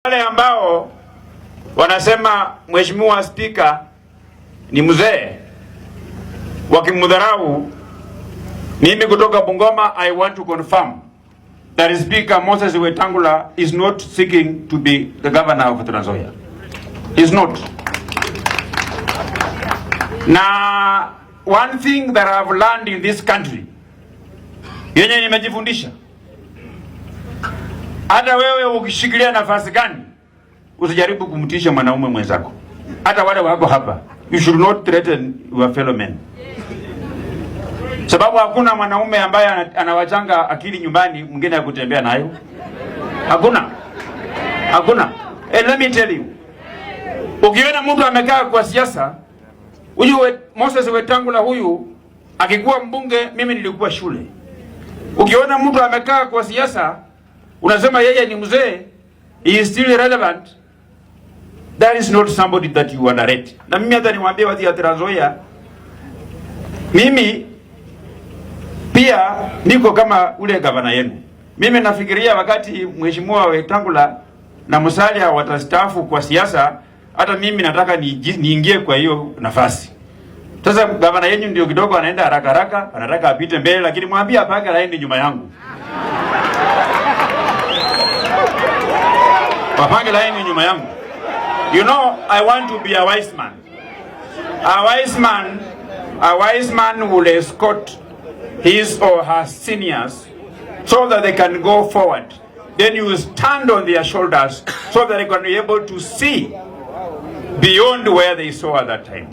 Wale ambao wanasema Mheshimiwa Spika ni mzee, wakimdharau, mimi kutoka Bungoma, I want to confirm that Speaker Moses Wetangula is not seeking to be the governor of Trans Nzoia. Is not. Na one thing that I've learned in this country, yenye nimejifundisha, hata wewe ukishikilia nafasi gani, usijaribu kumtisha mwanaume mwenzako, hata wale wako hapa. You should not threaten your fellow men, sababu hakuna mwanaume ambaye anawachanga akili nyumbani mwingine ya kutembea nayo. Hakuna, hakuna. And let me tell you, ukiona mtu amekaa kwa siasa, huyu Moses Wetangula huyu akikuwa mbunge, mimi nilikuwa shule. Ukiona mtu amekaa kwa siasa, unasema yeye ni mzee, he is still relevant. That is not somebody that you underrate. Na mimi hata niwaambie watu ya Trans Nzoia, mimi pia niko kama ule gavana yenu. Mimi nafikiria wakati Mheshimiwa Wetangula na Musalia watastaafu kwa siasa, hata mimi nataka niingie kwa hiyo nafasi. Sasa gavana yenu ndio kidogo anaenda haraka haraka, anataka apite mbele, lakini mwambie apange laini nyuma yangu. Wapange laini nyuma yangu. You know, I want to be a wise man. A wise man will escort his or her seniors so that they can go forward. Then you stand on their shoulders so that they can be able to see beyond where they saw at that time.